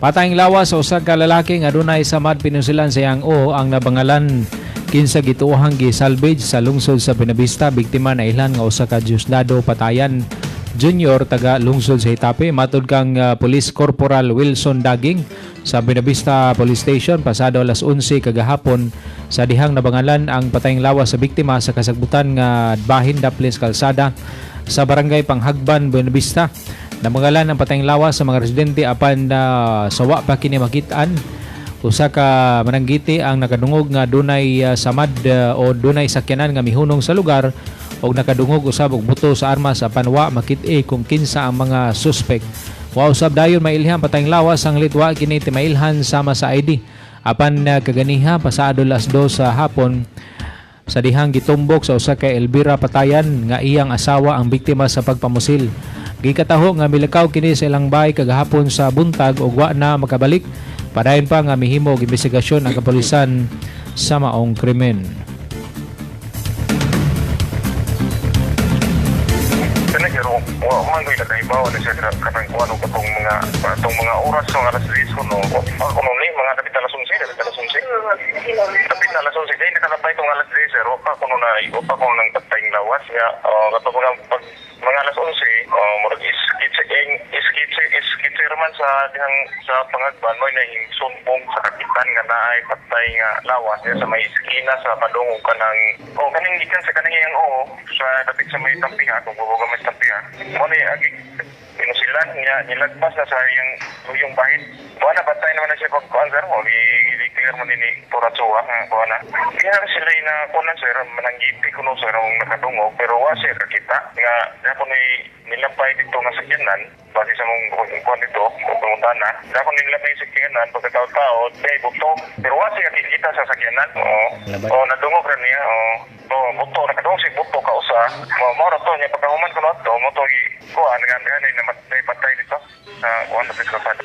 Patayng lawas sa usa ka lalaki nga adunay samad pinusilan sa iyang uo ang nabangalan kinsa gituohang gisalvage sa lungsod sa Buenavista. Biktima na ilan nga usa ka Diosdado Patayan Junior, taga lungsod sa Getafe. Matod kang Police Corporal Wilson Daging sa Buenavista Police Station, pasado alas 11 kagahapon sa dihang nabangalan ang patayng lawas sa biktima sa kasagbutan nga bahin daplis kalsada sa Barangay Panghagban, Buenavista. Nabangalan ang patayng lawas sa mga residente apan sawa pa kini makit-an. Usa ka mananggiti ang nakadungog nga dunay samad o dunay sakyanan nga mihunong sa lugar og nakadungog usab og buto sa armas apan wa makit-i kung kinsa ang mga suspect. Wa usab dayon mailhan patayng lawas ang litwa kini timailhan sama sa ID. Apan kaganiha pasado alas 2 sa hapon sa dihang gitumbok sa usa ka Elvira Patayan nga iyang asawa ang biktima sa pagpamusil. Gikataho nga milakaw kini sa ilang bahay kagahapon sa buntag ug wa na makabalik. Padayon pa nga mihimo og investigasyon ang kapulisan sa maong krimen. Kana pero wa man ko'y nakaibaw na siya kanang kuan og katong mga oras sa alas 10 kuno. Wa kuno ni mga dapit alas 11, dapit alas 11. Dapit na alas 11 day nakalabay tong alas 10, sir. Wa pa kuno na wa pa kuno nang patayng lawas nga katong mga pag mga alas 11, murag iskitse man sa dihang sa Pangagban mo na sumbong sa kapitan nga naay patay nga lawas diya sa may iskina sa padung og kanang oh kaning gikan sa kanang iyang oo sa dapit sa may tampiha kung bubuga may tampiha mo ni agi pinusilan niya, nilagpas na sa iyang yung bahin. Wa na bantay naman na siya pag kuan, sir, mo i-declare mo ni Turatsuwa nga kuan na kaya sila na kunan, sir, mananggiti kuno, sir, ang nakadungog pero wa siya kakita nga ako ni nilabay dito nga sakyanan base sa mong kuan dito o pangutana. Ako nilabay sa sakyanan pagkatao-tao day buto pero wa siya kakita sa sakyanan. Oo, oh, nadungog ra niya. Oo, oh, buto, nakadungog si buto kausa mo mo ra to niya. Pagkahuman kuno ato mo to kuan nga nga ni namatay patay dito sa kuan sa kalsada.